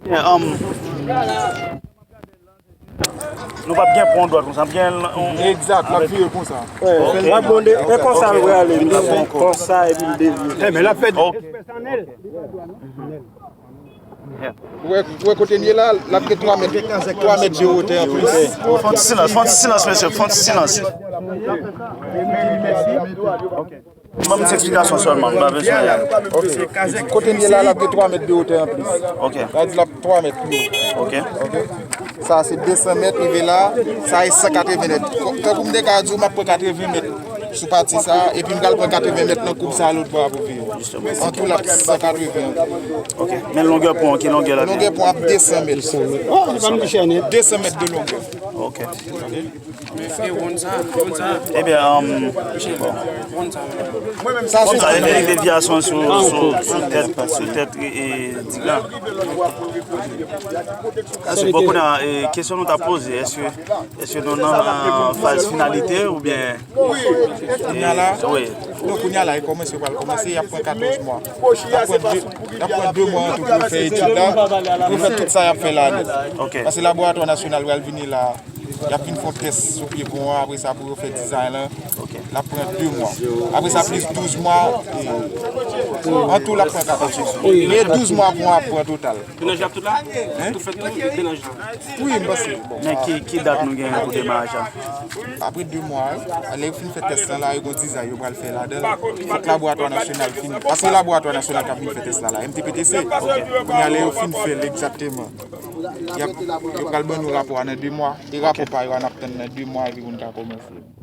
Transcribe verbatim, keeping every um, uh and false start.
Yeah, um, nou p ap gen pon dwat konsa, n ap gen yon... Egzat, l ap vire konsa. W ap bon de, e konsa l prale, li fè konsa epi l devye. Men l ap fè... Ou wè, ou wè kote m ye la, l ap gen twa mèt, twa mèt de wotè anplis. Fon ti silans, fon ti silans, mesye, fon ti silans. Ban m ti eksplikasyon sèlman, m pa bezwen. Ok. Kote m ye la, l ap gen twa mèt de wotè anplis. Ok. Sa di l ap twa mèt pi wo. Ok. Ok. Sa se de san mèt, rive la, sa e san katreven mèt. Tankou m te ka di w, m ap pran katreven mèt sou pati sa, epi m pral pran katreven mèt nan koub sa lòt bò a pou vire. An tou, l ap san katreven. Ok. Men longè pon an, ki longè l ap ye? Longè pon ap de san mèt. De san mèt de longè. Ok. Ebyen, um, bon. Sa se devyasyon sou, sou, sou tèt, sou tèt, e, e, dig la. Sa se bon, kounye a, e, kesyon nou ta poze, èske, èske nou nan, nan faz finalite oubyen... Kounye a la, wi. Non, kounye a la, e kòmanse, yo pral kòmanse, y ap pran katòz mwa. Y ap pran de, y ap pran de mwa an tou pou yo fè etid la, pou yo fè tout sa y ap fè la nèt. Ok. Paske laboratwa nasyonal pral vini la, y ap vin fè yon tès sou pye pon an, apre sa pou yo fè dizay lan. Ok. L ap pran de mwa. Apre sa, plis douz mwa, e, an tou, l ap pran katòz mwa. Men douz mwa pou an ap pran total. Menaj la ap tout la? Tout fèt tou, menaj la. Wi, m panse. Bon. Men ki, ki dat nou genyen pou demaraj la? Apre de mwa, wi. Lè yo fin fè tès lan la, yo gon dizay yo pral fè ladan l. Fòk laboratwa nasyonal fin. Paske laboratwa nasyonal k ap vin fè tès la la, M T P T C. Kounye a, lè yo fin fè l egzakteman, y ap, yo pral ban nou rapò a nan de mwa. E rapò pa yo a, n ap tann nan de mwa epi pou n ka kòmanse.